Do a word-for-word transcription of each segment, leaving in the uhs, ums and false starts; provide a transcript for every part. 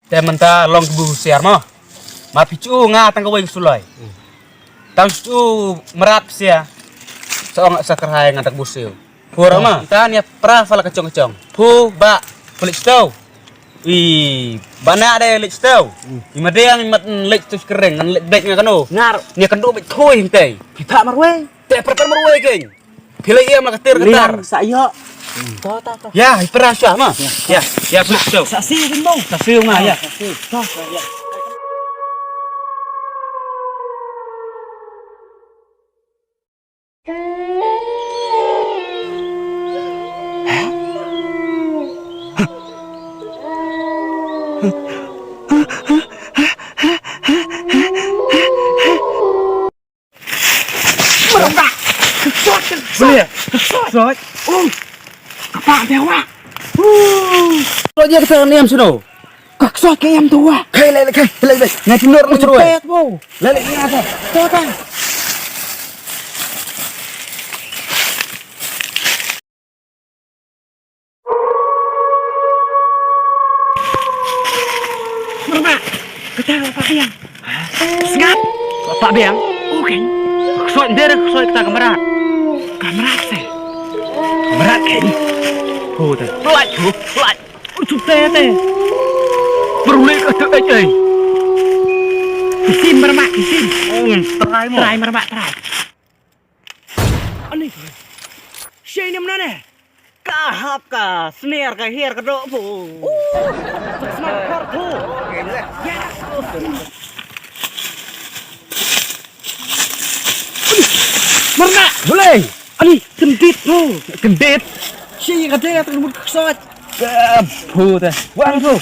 Te mynta long ka bu siar mo. Ma phi chu nga tang kawei ka suloi. Tang chu mrad sia. Sa ong sa kyrhai ngan tak bu siu. Pura ma. Ta nia pra fala ka chong chong. Pu ba kulit stau. I bana de lit stau. I madeng mat lit tu kering ngan lit bek nga kano. Ngar nia kan du bek thui hintei. Kita marwei. Te pra pra marwei keng. Phi la ïam la ka ter ka tar. Liang sa ïoh. To, to, to. Ya, i pra sha ma. Ya, ya, suk suk. Sa si rin mo. Sa si ma, ya. Sa si. To, to, ya. Merongkak. Ksot, ksot. Boleh? Ksot. Ksot. Oh. Kepak dia, wak. Uh. Ksot dia kita niam sino. Ka ksot ka iam tu, wak. Kai, lai, lai, kai, lai, lai. Ngai tinor lu seru. Tet, bo. Lai, lai, ngai atas. Tet, tet. Merma, kata Papa Biang. Sngap. Papa Biang? Oh, kan. Ksoi nder, ksoi kata kamrat. Kamrat se. Kamrat kan. Ho te. Pelat, ho, pelat. Ucup te te. Berulai kata ai ai. Isin merma, isin. Oh, try mo. Try merma, try. Ani. Shay ni mnane. Ka hap ka snier ka hiar ka doh pu. Snier pu. Marna. Boleh. Ani, kendit pu. Kendit. Shay ka dei ka mut ka ksot. Pu te. Wan pu.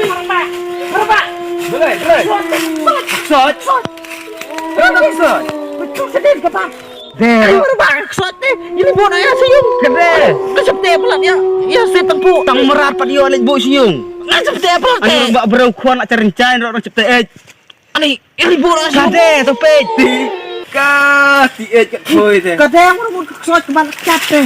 Merba, merba. Boleh, boleh. Sot, sot. Sot. Sot. Sot sedih ke, Pak. Deh. Ai, merba, sot deh. Ini bona ya senyum. Kede. Kesep deh pelat ya. Ya, saya tempu. Tang merat pat yo lek bu senyum. Ngasep deh pelat. Ani ba berau kuan nak cerencai nak cep teh. Ani, ini bona senyum. Kade, topik. Ka ti eh kat koi teh. Kade, mun mun kesot kembali kat teh.